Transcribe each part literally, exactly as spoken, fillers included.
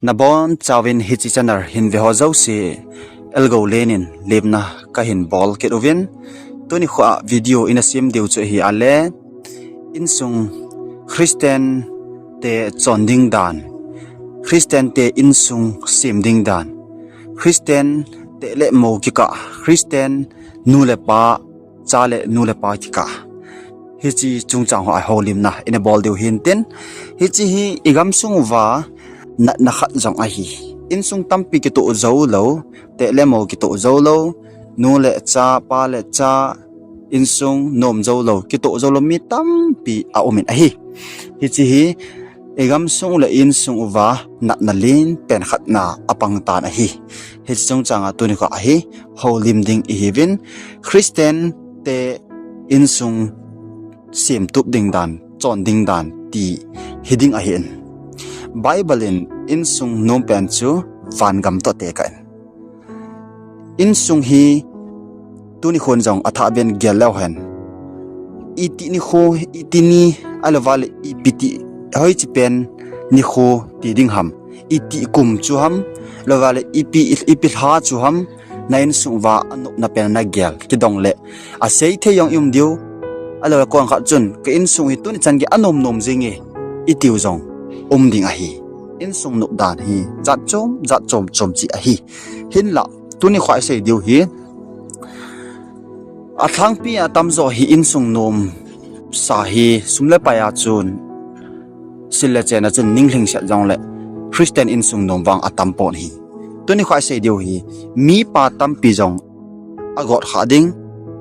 Nabonchauvin hiche channel hin veho jouse, Elgoulen in lemna kahin bol kit uvin. Tuni khoa video ina sem diu chu hi ale, insung Christian te chon ding dan, Christian te insung sem ding dan, Christian te le mo kikah, Christian nu le pa, cha le nu le pa kikah, hiche chungchang hoa houlimna ina bol diu hintin, hiche hi igamsung uva natna khat jong ahi. Insung tampi kitoh joulou, te le mo kitoh joulou, nu le cha, pa le cha, insung nom joulou, kitoh joulou mi tampi aumin ahi. Hiche hi igamsung le insung uva natna lenpen khatna apangtan ahi. Hiche chungchanga tuni khoa hi houlim ding ihiuvin, Christian te insung semtup ding dan, chon ding dan ti hiding ahin. Bible in insung nompen chu vangam toh tekah in. Insung hi tuni khon jong athahbeh in gel leu hen, iti nikho, iti ni, ahilouva le ipi ti, hoiche pen nikho ti ding ham, iti kum chu ham, ahilouva le ipi, ipi lha chu ham, na insung uva anopna pen nagel kidong le, aseithei jong ium diu, ahiloule konkhat chun ka insung hi tuni chan gei anom nom jenge itiu jong um ding ahi. Insung nopdan hi jat chom, jat chom chom cheh ahi. Hinla, tuni khoa isei diu hi, alhangpi atamjo hi insung nomsa hi sum le pai a chun, sil le chen a chun ninglhingset jongle, Christian insung nom vang atampon ahi. Tuni khoa isei diu hi, mipa tampi jong agotkhah ding,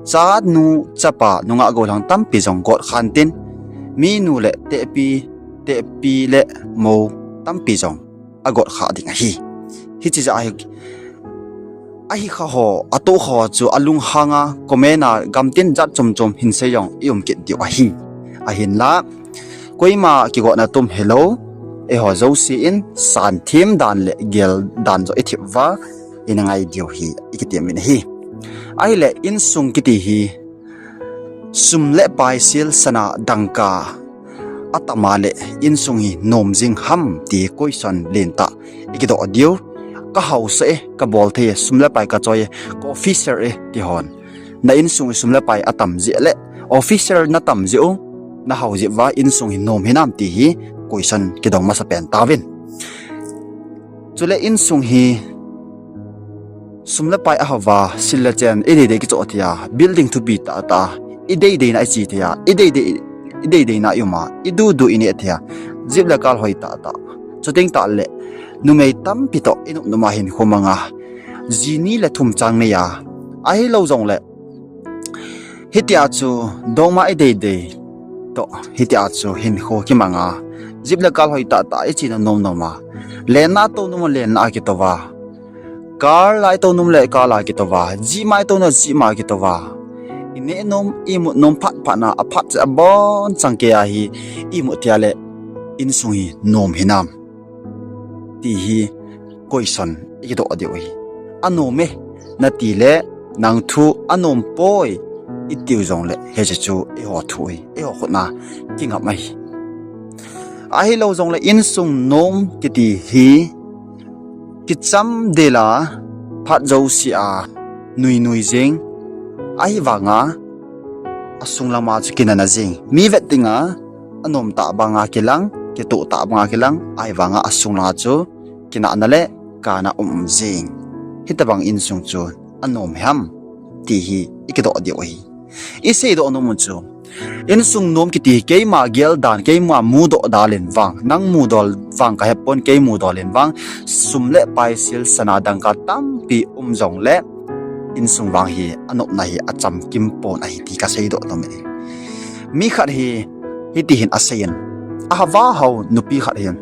chanu chapa nungah gollhang tampi jong gotkhah intin, minu le tehpi, tehpi le mou tampi jong agotkhah ding ahi. Hiche jeh a hi, ahikha ho, atohkha ho chu alunghanga comment a gamtin jat chom chom hinsei jong ium kit diu ahi. Ahinla, koima kigotna tum hilou, eiho jouse in santhem dan le gel dan joh ithep uva, ina ngai diu hi ikitemin ahi. Ahile insung kiti hi, sum le pai, sil sana dangka atama le insung hi nom jing ham ti question lentah ikidoh diu. Kahaosa e, kabol thei e, sum le pai kachoi e, ka officer e, tihon, na insung hi sum le pai atam jeh le officer natam jeh u, nahao jeh uva insung hi nom hinam ti hi question kidong masapen tauvin. Chule insung hi sum le pai ahouva, sil le chen ideidei kichoh thei a, building thupi tahtah ideideina iche thei a, ideidei, ideideina ium a, idudu ineh thei a, jeep le car hoi tahtah, chuteng tahle numei tampi toh inopnop a hinkho manga, ji ni le thum chang nei a, ahilou jongle hitia chu dongma ideidei toh hitia chu hinkho kimanga, jeep le car hoi tahtah iche nom nom a, lenna tou nom a lenna a kitouva, car la itou nom le car la kitouva, jeep ma itou nom jeep ma kitouva, ineh nom, imut nom phat phat na, aphat cheh abonchan kei a hi imut thei a le insung hi nom hinam ti hi question ikidoh diu ahi. Anom e nati le, nang thu anom poi itiu jongle, hiche chu eiho thu ahi, eiho khutna kingam ahi. Ahilou jongle insung nom kiti hi kicham dela, phat jouse a nui nui jeng, ahivanga asung lama chu kinana jeng, mi vet dinga anom tah banga kilang, kitoh tah banga kilang, ahivanga asung langa chu kinahna le kana um um jeng. Hitobang insung chu anom ham ti hi ikidoh diu ahi. Iseidoh nom u chu, insung nom kiti hi keima gel dan, keima mudoh dan in vang, nang mudoh vang kahepon, kei mudoh in vang, sum le pai, sil sana dangka tampi um jongle, insung vang hi anopna hi achamkim pon ahi ti kaseidoh nom e. Mi khat hi hitihin aseiyin, ahava hao nupi khat hin,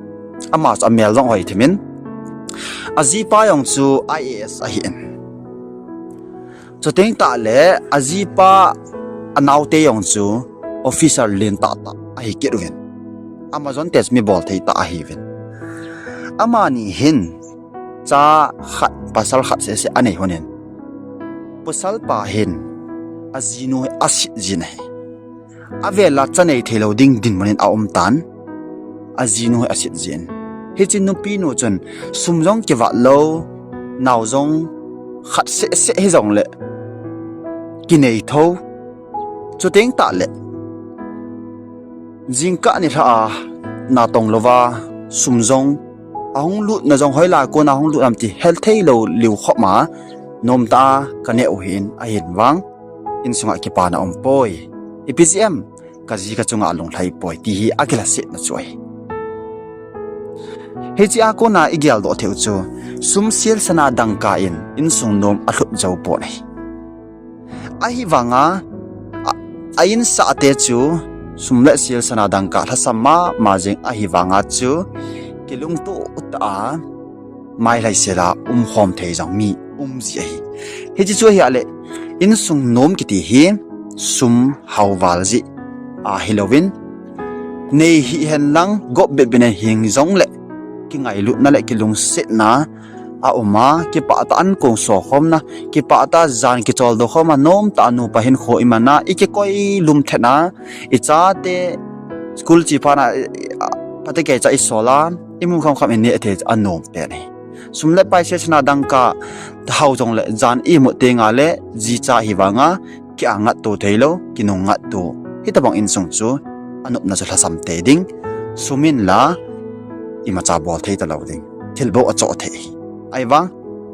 ama chu amel jong hoi themin, ajipa jong chu I A S ahin, chuteng tahle ajipa anaote jong chu officer len tahtah ahi kit uvin, ama jonte chu mi bolthei tah ahiuvin, amani hin cha khat, pasal khat sese anei lhonin, pasalpa hin ajinu hi aset jin ahi. Avela cha nei theilou ding dinmun in aumtan, ajinu hi aset jin, Hiche nupi nu chun sum jong kivat lou, nao jong khat seh seh hijongle kinei tho. Chuteng tahle jingkah nilhah a natong louva sum jong ahung lutna jong hoilai a kona hung lut ham ti hethei lou liu khop ma, nomtah a kaneh u ahin, ahin vang insunga kipana umpoi. Ipi jeh em, kaji kachunga alunglhai poi, ti hi akilhasetna chu ahi. Hichea kona igeldoh theiu chu, sum selsana dangka in insung nom alhut jou pon ahi. Ahivanga, a, a insahte chu, sum le selsana dangka lhasam mama jeng ahivanga chu, kilungtoh tah a, mailhaisela umkhom thei jong mi umji ahi. Hiche chu ahile, insung nom kiti hi, sum haoval jeh ahilouvin, nei hihen lang gop bep bep in hing jongle, kingailutna le kilungsetna auma, kipah tah a ankong sokhomna, kipah tah a jan kicholdo khoma, nomtah a nupa hinkho imana, ikikoi lumthetna, ichate school che phatna, i, i, a, phatecha isola, imu khamkham ineh thei anom pen ahi. Sum le pai selsana dangka hao jongle jan imut tengle jicha hivanga, ki-angatto theilou, kinungngatto. Hitobang insung chu anopna chu lhasam tei ding. Sum in la imacha bol thei talou ding. Thilbou achoh thei ahi. Ahivang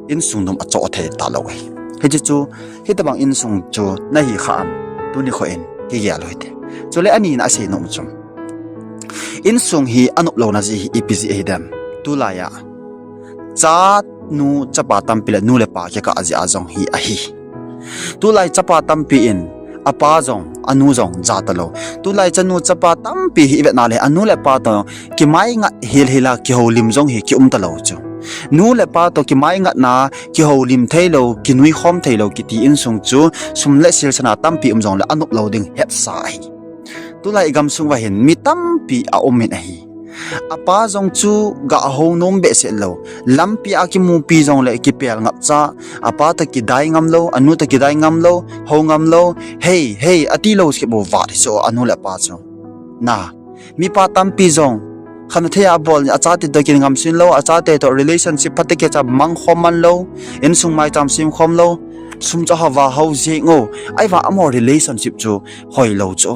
insung nom achoh thei talou ahi. Hiche chu, hitobang insung chu nahi kha am, tuni kho in kigel u hite. Chule anina asei nom chu, insung hi anop louna jeh hi ipi jeh ahidem? Tulai a chanu chapa tampi le nu le pa kikah jeh a jong hi ahi. Tulai chapa tampi in apa jong, anu jong ja talou. Tulai chanu chapa tampi hi ivetna le anu le apa toh kimaingat hel hel a kihoulim jong hi kium talou chu. Nu le pa toh kimaingatna, kihoulim theilou, kinuikhom theilou kiti insung chu, sum le selsana tampi um jongle anop lou ding hetsa ahi. Tulai igamsung uva hin mi tampi aumin ahi. Apa jong chu gahou nom behseh lou. Lampi a kimupi jongle kipel ngapcha. Apa toh kidai ngam lou, anu toh kidai ngam lou, hou ngam lou. Hei, hei, ati lou seh bou vat hi chu anu le apa chu. Na, mipa tampi jong, khatvei a bol, achate toh kingamsun lou, achate toh relationship phatecha mangkhom man lou, insung maicham semkhom lou, sum chu hava hao jeng o, ahivang amaho relationship chu hoilou chu.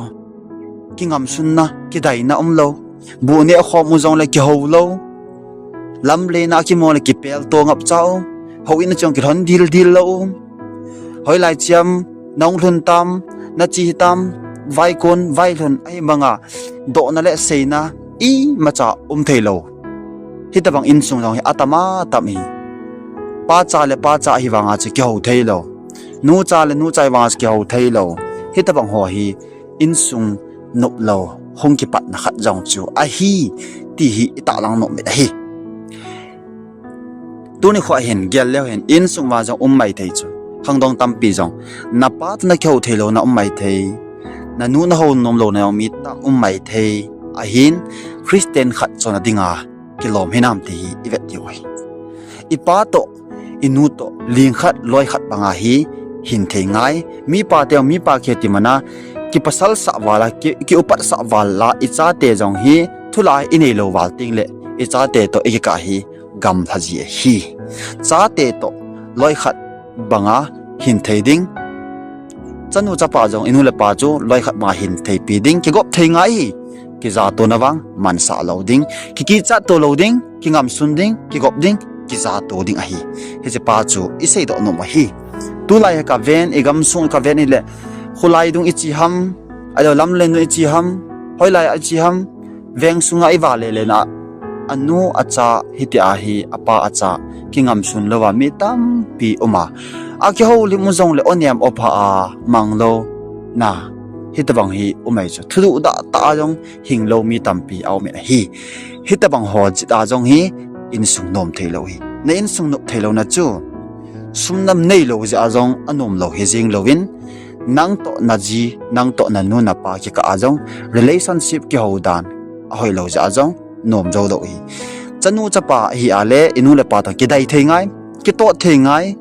Kingamsunna, kidaina umlou, bu neh khom u jongle kihou lou, lamlen a kimu le kipelto ngapcha u, houin a chun kilhon dildil lou u, hoilai chiam, nahung lhun tam, nache hitam, vaikon, vailhun, ahivanga, dohna le seina, imacha um theilou. Hitobang insung jong hi atam atam hi. Pacha le pacha ahivanga chu kihou theilou. Nucha le nucha ahivanga chu kihou theilou. Hitobang ho hi insung noplou, hung kipatna khat jong chu ahi, ti hi itahlang nom u ahi. Tuni kho hin gel leu hen, insung uva jong um maithei chu. Khangdong tampi jong, napa toh nakihou theilouna um maithei. Nanu nahou nomlouna jong mi tam um maithei. Ahin, Christian khat chonna dinga kilom hinam ti hi ivet diu ahi. Ipa toh, inu toh, ling khat, loi khat banga hi hin thei ngai. Mipa teu, mipa kiti mana, kipasal sah val a, ki, kiupat sah val a, ichate jong hi, thulha inei lou val tengle, ichate toh ikikah hi, gamlha ji ahi. Chate toh, loi khat banga hin thei ding. Chanu chapa jong inu le ipa chu loi khat banga hin theipi ding, kigop thei ngai hi. Kijatona vang mansah lou ding, kikichatto lou ding, kingamsun ding, kigop ding, kijato ding ahi. Hiche pa chu iseidoh nom u ahi. Tulai hi kaven, igamsung kaven ile, kholai dung iche ham, ahilou lamlen dung iche ham, hoilai a iche ham, veng sunga iva lele na, anu acha hitia hi, apa acha, kingamsun louva mi tampi uma. Akihoulim u jongle onem opha a, manglou na. Hitobang hi um ahi chu. Thuduh dah tah a jong hinglou mi tampi aumin ahi. Hitobang ho jeh a jong hi insung nom theilou hi. Na insung nop theilouna chu, sum nam neilou jeh a jong anomlou hi jeng louvin, nang toh naji, nang toh nanu napa kikah a jong relationship kihou dan ahoilou jeh a jong nom joulou hi. Chanu chapa hi ale, inu le ipa toh kidai thei ngai, kitot thei ngai.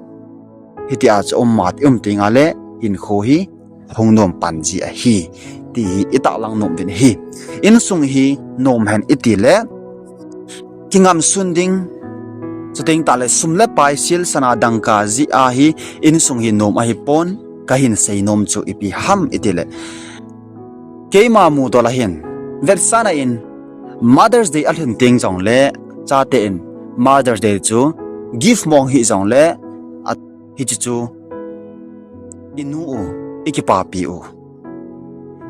Hitia chu um mat, um tengle, hinkho hi hung nom pan ji ahi, ti hi itahlang nom uvin ahi. Insung hi nom hen itile, kingam sun ding, chuteng tahle sum le pai, sil sana dangka jeh a hi insung hi nom ahipon, kahin seinom chu ipi ham itile, keima mudol a hin, vetsahna in Mother's Day alhun teng jongle, chate in Mother's Day chu gift mong hijongle, hiche chu inu u, ikipapi u.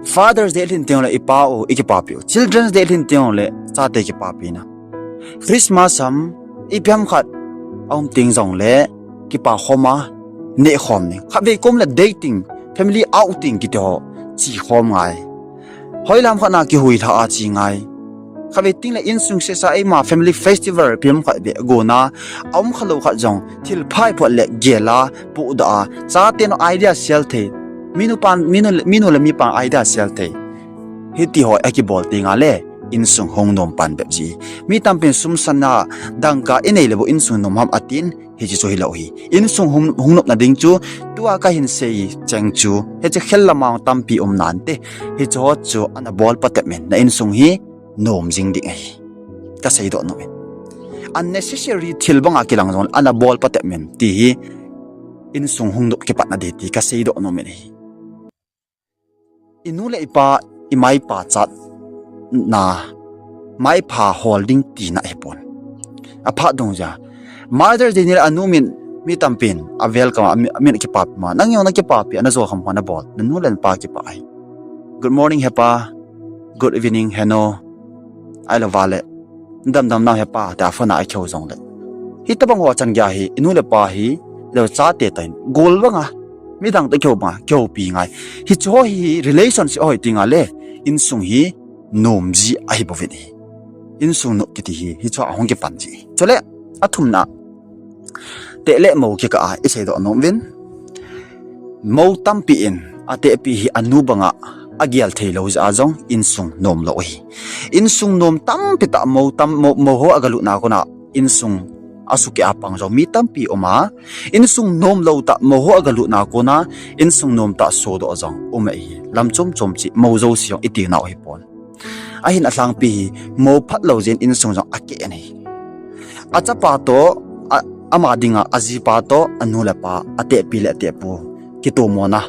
Father's Day alhun teng jongle ipa u ikipapi u. Children's Day alhun teng jongle chate kipapina. Christmas ham, ipi ham khat aum teng jongle kipa khom a, neh khom ding. Khatvei kom le dating, family outing kiti ho, che khom ngai. Hoilam khat na kihuilha a che ngai. Khatvei tengle insung sesa eima family festival ipi ham khat beh gona, aum khalou khat jong thil phai phot le gel a, pohdoh a, chaten idea sel thei, minu pan, minu le mipan idea sel thei, hiti ho akibol tengle insung hung nom pan bep ji. Mi tampin sum sana dangka inei le bou insung nom ham atin, hiche chu hilou hi. Insung hung, hung nopna ding chu, tua kahin sei cheng chu, hiche khel lama tampi um nante, hiche ho chu ana bol patep in, na insung hi nom jing ding ahi, kaseidoh nom in. Unnecessary thil banga kilang jongle ana bol patep in, ti hi insung hung nop kipatna ding ti kaseidoh nom in ahi. Inu le ipa, imai ipachatna, maipha hol ding tina ahipon. Aphat dungjuiya, Mother's Day nile anu min, mi tampin a welcome a, amin, amin kipapi ma, nang jong nakipapi, ana jo kham ho nabol, nanu le napa kipa ahi. Good morning hepa, good evening henu, ahilouva le, damdam nam hepa, tia phone a akihou jongle, hitobang ho chan geiya hi inu le ipa hi, lou chate toh hin gol banga, midang toh kihou banga kihoupi ngai. Hiche ho hi relationship ahoi tengle, insung hi nom ji ahibouvin ahi. Insung nop kiti hi hiche a hung kipan ji. Chule athumna, teh le mou kikah a iseidoh nom uvin. Mou tampi in atehpi hi anu banga agel theilou jeh a jong insung nomlou ahi. Insung nom tampi tah mou tam, mou, mou ho agalutna kona insung asukeh a pang jong mi tampi um a, insung nomlou tah mou ho agalutna kona insung nomtah sodoh jong um ahi. Lam chom chom cheh mou jouse jong itinau ahipon. Ahin alhangpi hi, mou phatlou jeh in insung jong akeh in ahi. Achapa toh, a, ama dinga ajipa toh, anu le apa, atehpi le atehpu kitomona,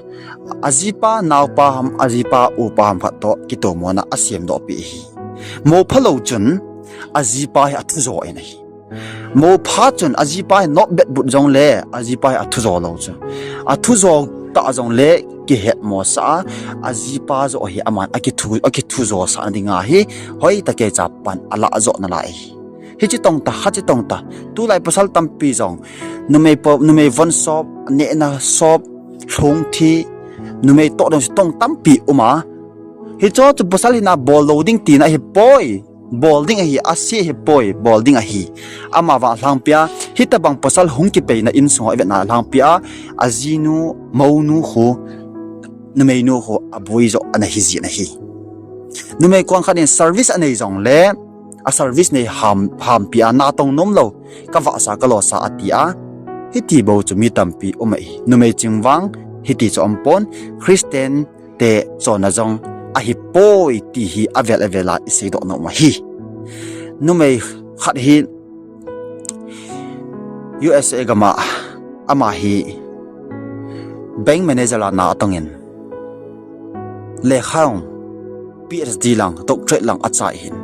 ajipa naopa ham, ajipa upa ham khat toh kitomona asemdohpi ahi. Mou phalou chun ajipa hi athujo in ahi. Mou pha chun ajipa hi nop betbut jongle, ajipa hi athujo lou chu, athujo tah jongle kihetmosah a, ajipa joh hi aman akithu, akithujosahna dinga hi hoitah keicha pan alah joh nalai ahi. Hiche tong tah, khache tong tah, tulai pasal tampi jong numei po, numei von sop, nehna sop, lhung thi, numei toh dong tong tampi um a, hicheho chu pasal hina bollou ding tina ahipoi, bol ding ahi, ase ahipoi, bol ding ahi. Amavang alhangpia, hitobang pasal hung kipeina insung ho ivetna alhangpia, ajinu, mounu khu, numeinu khu aboi joh ana hijin ahi. Numei konkhat in service anei jongle, a service nei ham, hampia, natong nomlou, kavahsa kalosa atia, hiti bou chu mi tampi um ahi. Numei ching vang hiti chu aumpon, Christian te chonna jong ahipoi ti hi avel avel a iseidoh nom ahi. Numei khat hi U S A gam a, ama hi bank manager a na atongin, lekha jong P H D lang, doctorate lang achai hin,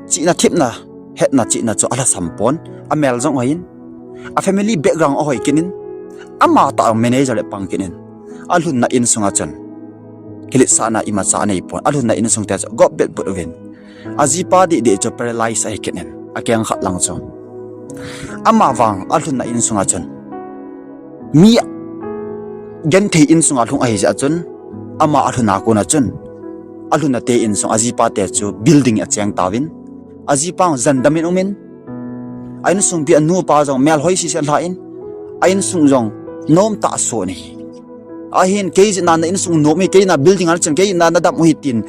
chihna thepna, hetna chihna chu alhasam pon, amel jong hoiyin, a family background ahoi kit in, amatah manager le pang kit in, alhunna insunga chun kiletsahna imacha anei pon, alhunna insung te chu gop betbut uvin, ajipa dehdeh chu paralyze ahi kit in, akeng khat lang chu. Amavang alhunna insunga chun, mi genthei insunga lhung ahijeh a chun, ama alhunna kona chun, alhunna te insung, ajipa te chu building a acheng tauvin, ajipa jong jandam in umin, a insungpi anu apa jong melhoi sese alhan, a insung jong nomtah ason ahi. Ahin, kei jeh a na insung nom hi, kei na building a nachen, kei na nadam u hi tin,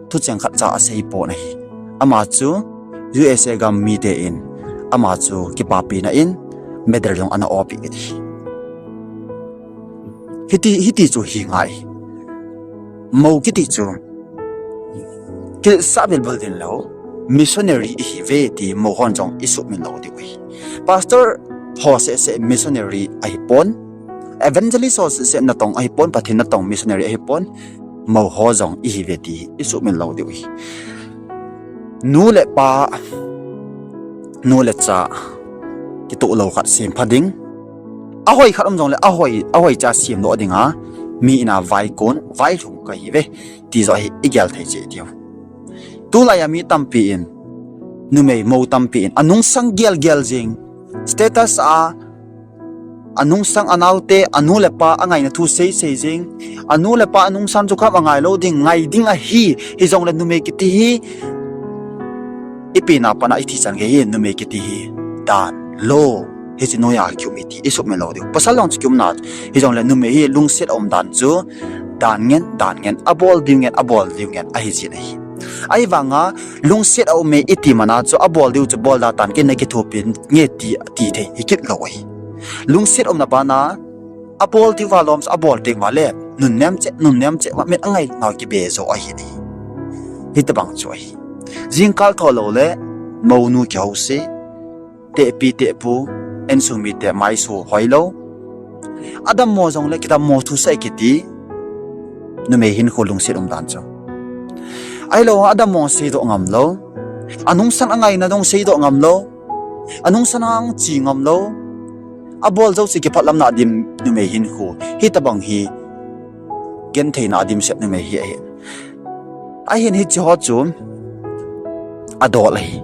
thucheng khatcha asei pon ahi. Ama chu U S A gam mite in ama chu kipapina in medal jong ana opi kit ahi. Hiti, hiti chu hi ngai. Mou kiti chu kiletsah bilbul ding lou, missionary ihiuve ti mou hon jong isuhmil lou diu ahi. Pastor ho seh seh missionary ahipon, evangelist ho seh seh natong ahipon, Pathen natong missionary ahipon, mou ho jong ihiuve ti isuhmil lou diu ahi. Nu le pa, nu le cha kitoh lou khat sem pha ding. Ahoi khat um jongle ahoi, ahoi cha sem doh dinga mi in a vaikon, vailhung kahiuve ti joh hi igel thei cheh diu. Tulai a mi tampi in, numei mou tampi in anungsang gel gel jing, status a anungsang anaote, anu le pa angaina thu sei sei jing, anu le pa anungsang chu kham angai lou ding, ngai ding ahi. Hijongle numei kiti hi, ipi na pana ithi chan gei hi numei kiti hi dan lou, hiche noiya kium e ti isuhmil lou diu. Pasal jong chu kiumna, hijongle numei hi lungset aum dan chu dan ngen, dan ngen, abol diu ngen, abol diu ngen ahi jin ahi. Ahivanga lungset aume iti mana chu abol diu chu bol da tan, kei nakithopi nge ti, ti thei hikit lou ahi. Lungset aumna bana abol diu va lom chu abol teng vale, nunnem cheh, nunnem cheh, va mit angai nau kibe jo ahi ni. Hitobang chu ahi. Jingkal tho loule mounu kihouse, tehpi tehpu, insung mite maisu hoilou. Adammo jongle kidammo thusei kiti. Numei hinkho lungset um dan chu. Ahilou, adammo seidoh ngam lou. Anungsang angaina jong seidoh ngam lou. Anungsang a hung che ngam lou. Abol jouse kiphatlamna dim numei hinkho. Hitobang hi gentheina dimset numei hi ahi. Ahin hiche ho chu adol ahi.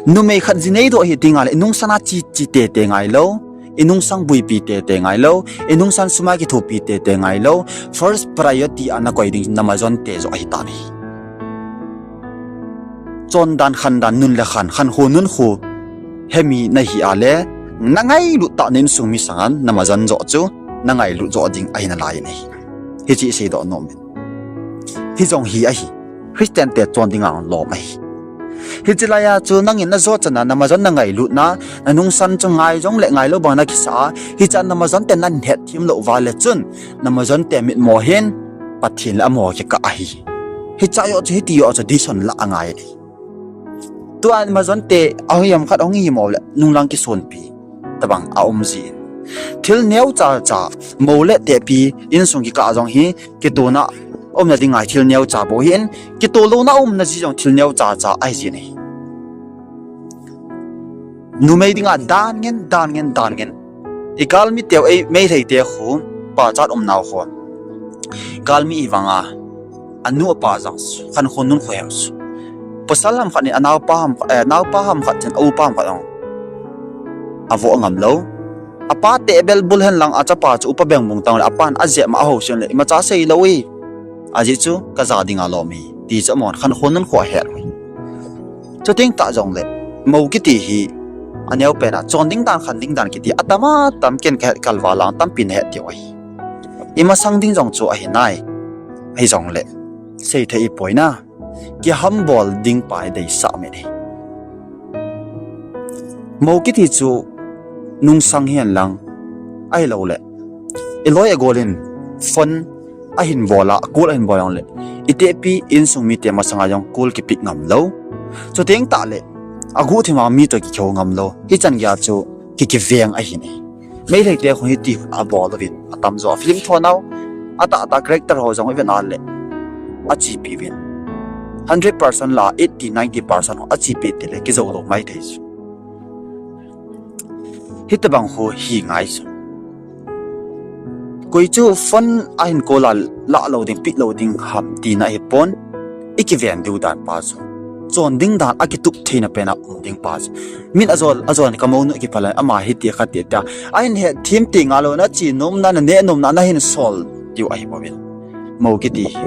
Numei khat ji neidoh hi tinga le, inungsang a che, che tete ngailou, inungsang buipi tete ngailou, inungsang sum a kithopi tete ngailou, first priority a nakoi ding namajonte joh ahitan ahi. Chondan, khandan, nun le khan, khankho nunkho hemi nahi a le, nangailut tah na insung mi sangan namajon joh chu nangailut joh ding ahi nalai in ahi. Hiche iseidoh nom in. Hijong hi ahi. Christian te chon dinga lom ahi. Hiche laiya chu nangin najot chana namajon nangailutna, nanungsang chu ngai jongle ngailou bang nakisa a, hicha namajonte nahetthemlou uva le chun, namajonte mitmo hin Pathen le amaho kikah ahi. Hicha joh chu, hiti joh chu decision lah angai ahi. Tua namajonte ahung himkhat ahung himo le nunglang kisonpi tobang aum jin. Thil neocha cha, mou le tehpi insung kikah jong hi kitona umna dinga thil neocha bou ahin, kitoh louna umna ji jong thil neocha cha ahi jin ahi. Numei dinga dan ngen, dan ngen, dan ngen. Igalmi teu, ei Meitei te khu, pachat umnau khu, galmi ivanga anu apa jong chu, khankho nunkho hem chu, pasal ham khat in anaopa ham, eh, naopa ham khat chun aupa ham khat jong avoh ngam lou. Apa teh bel bul hen lang achapa chu upa bengbung tang le apan ajep ma ahousen le imacha seilou e. Ajeh chu kaja dinga lom e ti chu amahon khankho nunkho ahet u. Chuteng tah jongle mou kiti hi aneopen a chon ding dan, khan ding dan kiti atam atam, ken kahet kalval lang tampi nahet diu ahi. Imasang ding jong chu ahi nai. Hijongle seithei ipoi na, kihambol ding pa ideisah mite. Mou kiti chu nungsang hen lang, ahiloule iloi agol in phone ahin bol a, call ahin bol jongle, itehpi insung mite masanga jong call kipick ngam lou. Chuteng tah le aguhthima mi toh kikihou ngam lou. Hichan geiya chu kikiveng ahi ne. Meitei te khu hiti abol uvin atamjo, film thonau, atahtah character ho jong iven a le, achepi uvin. Hundred percent la eighty, ninety percent ho achepi tile kijou lou maithei chu. Hitobang khu hi ngai chu. Koi chu phone ahin call a lah lou ding, pick lou ding ham tina ahipon. Ikiven diu dan pa chu, chon ding dan akitup theina pen a um ding pa chu. Min ajol, ajol in kamounu kiphalan ama hiti kha ti tia ahin hetthem teng a lou, nache nomna, naneh nomna nahin sol diu ahibouvin. Mou kiti hi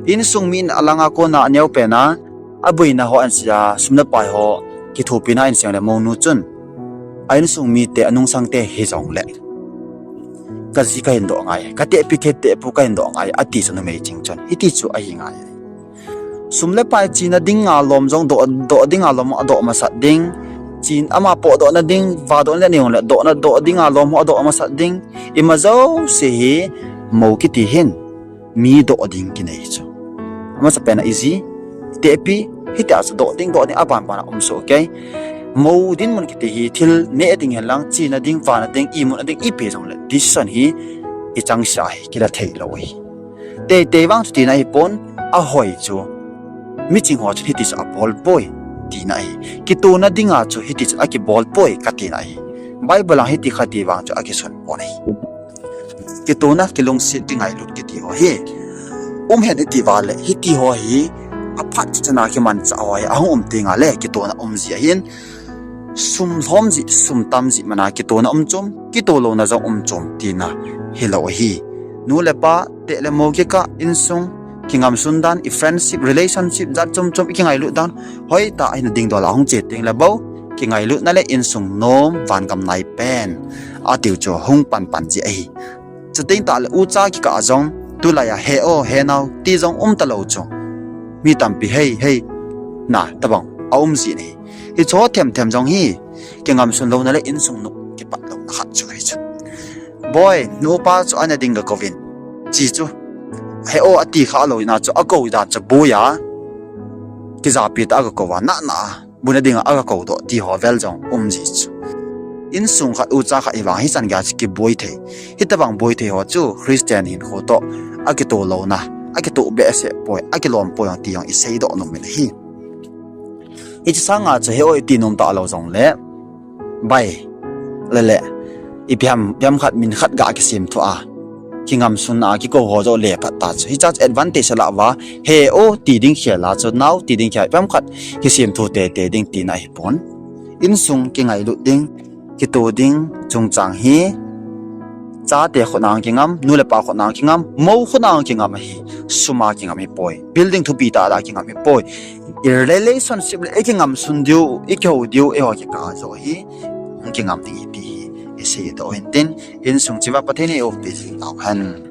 insung mi in alanga kona aneopen a, aboina ho ahin sei a, sum le pai ho kithopina ahin sei jongle mounu chun, a insung mite, anungsangte hijongle, kaji kahin doh ngai, katehpi katehpu kahin doh ngai, ati chu numei ching chun hiti chu ahi ngai. Sum le pai chena dinga lom jong doh, doh dinga lom adoh masat ding, chen ama potdohna ding, vadohna nei jongle dohna, doh dinga lom ho adoh masat ding, ima jouse hi mou kiti hin mi doh ding kinei chu. Amasapen a iji, Tepi, hitia chu doh ding, doh ding, aban ban a um soh kei. Mou dinmun kiti hi thil neh ding hen lang, chena ding, vana ding, imun a ding, ipi jong le decision hi ichangsa hi kila thei lou ahi. Teitei vang chu tina ahipon, ahoi chu miching ho chun hiti chu abol poi, tina ahi. Kitona dinga chu hiti chu akibol poi, katina ahi. Bible a hiti khat ti vang chu akisun pon ahi. Kitona, kilungset, kingailut kiti ho hi um hen iti vale, hiti ho hi aphat chana kimanchah ho hi ahung um tengle kitona um ji ahin, sum lhom ji, sum tam ji mana kitona um chom, kito louna jong um chom tina hilou ahi. Nu le pa, teh le mou kikah, insung, kingamsun dan, i friendship, relationship, jat chom chom, i kingailut dan hoitah a hina dingdol a hung che tengle bou, kingailutna le insung nom, vangam nai pen atiu chu hung panpan ji ahi. Chuteng tahle ucha kikah a jong tulai a he o, he nao ti jong um talou chu, mi tampi hei hei na tobang aum ji ahi. Hicheho themthem jong hi kingamsun louna le insung nop kipat louna khat chu ahi chu. Boi, nupa chu ana ding gakouvin, chi chu, he o ati kha lou ina chu akou dan chu boi a, kijapi tah a gakou a, nana a buna dinga agakoudoh ti ho vel jong um ji chu. Insung khat, ucha khat hivang hichan geiya chu kiboi thei. Hitobang boi thei ho chu Christian hinkho toh akitoh louna, akitoh behseh poi, akilom poi jong ti jong iseidoh nom in ahi. Hiche sanga chu he o iti nom talou jongle, bai, lele, ipi ham, ipi ham khat min khat ga kisemthu a, kingamsun a kikou ho joh le phat ta chu, hicha chu advantage alah uva, he o ti ding khel a chu, nao ti ding khel, ipi ham khat kisemthu teitei ding tina ahipon. Insung kingailut ding, kito ding chungchang hi chate khutna kingam, nu le pa khutna kingam, mou khutna kingam ahi. Sum a kingam hipoi, building thupi tah a kingam hipoi. I relationship le ikingamsun diu, ikihou diu, eiho kikah a joh hi kingam ding ahi ti hi iseidoh in tin, insung cheh uva Pathen in eiumpi jing tauhen.